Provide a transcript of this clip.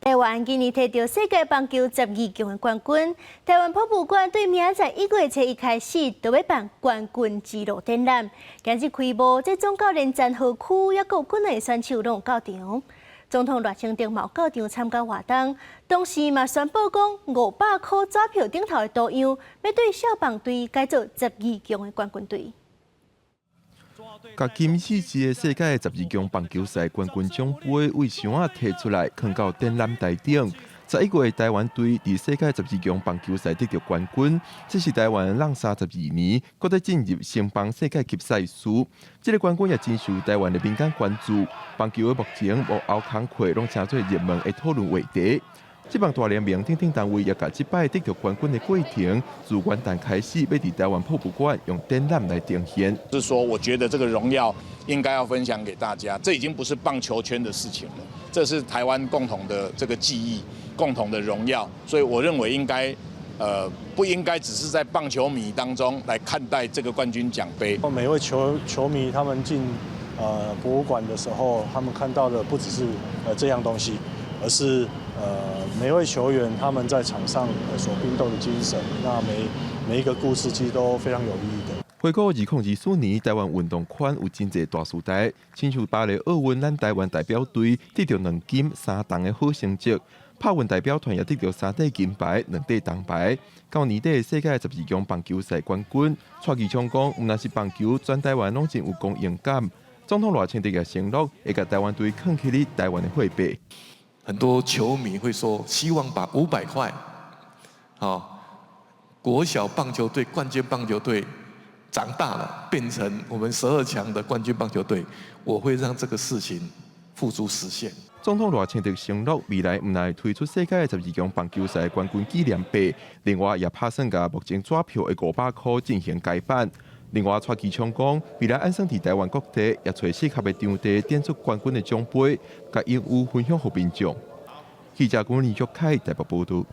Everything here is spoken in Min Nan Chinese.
台灣今年提著世界棒球十二強的冠軍，台灣博物館對明仔載1月初1開始，就欲辦冠軍之路展覽。今日開幕，這總教練詹和區，抑閣有幾个選手攏有到場。總統賴清德嘛有到場參加活動，同時嘛宣布講500箍紙票頂頭的圖樣，欲對少棒隊改做十二強的冠軍隊。共金刺織的世界十二強棒球賽冠軍獎盃對箱仔提出來，囥到展覽台頂。11月，台灣隊佇世界十二強棒球賽得著冠軍，這是台灣挵32年，閣再進入升棒世界級賽事。這个冠軍也真受台灣的民間關注。棒球的幕前幕後工課攏成做熱門的討論話題。職棒大聯盟等等單位也共這擺得著冠軍的過程，自元旦開始，欲佇台灣博物館用展覽來呈現。是說，我覺得這個榮耀應該要分享給大家。這已經不是棒球圈的事情了，這是台灣共同的這個記憶，共同的榮耀。所以，我認為應該，不應該只是在棒球迷當中來看待這個冠軍獎盃。每位球迷他們進博物館的時候，他們看到的不只是這樣東西，而是每位球員他們在場上所拼鬥的精神，那每一個故事其實都非常有意義的。回顧2024年，台灣運動圈有真濟大時代，親像巴黎奧運，咱台灣代表隊得著兩金三銅的好成績，拍運代表團也得著三塊金牌、兩塊銅牌。到年底世界十二強棒球賽冠軍，蔡其昌講，毋但是棒球，全台灣攏真有光榮感。總統賴清德也承諾，會共台灣隊囥起咧台灣的貨幣。很多球迷會說，希望把500塊，好，國小棒球隊冠軍棒球隊長大了，變成我們十二強的冠軍棒球隊，我會讓這個事情付諸實現。總統賴清德承諾，未來毋但會推出世界十二強棒球賽冠軍紀念幣，另外也拍算共目前紙票的500箍進行改版。另外，蔡其昌講，未來按算佇台灣各地也揣適合的場地展出冠軍的獎盃，共榮譽分享予民眾。記者郭林玉凱台北報導。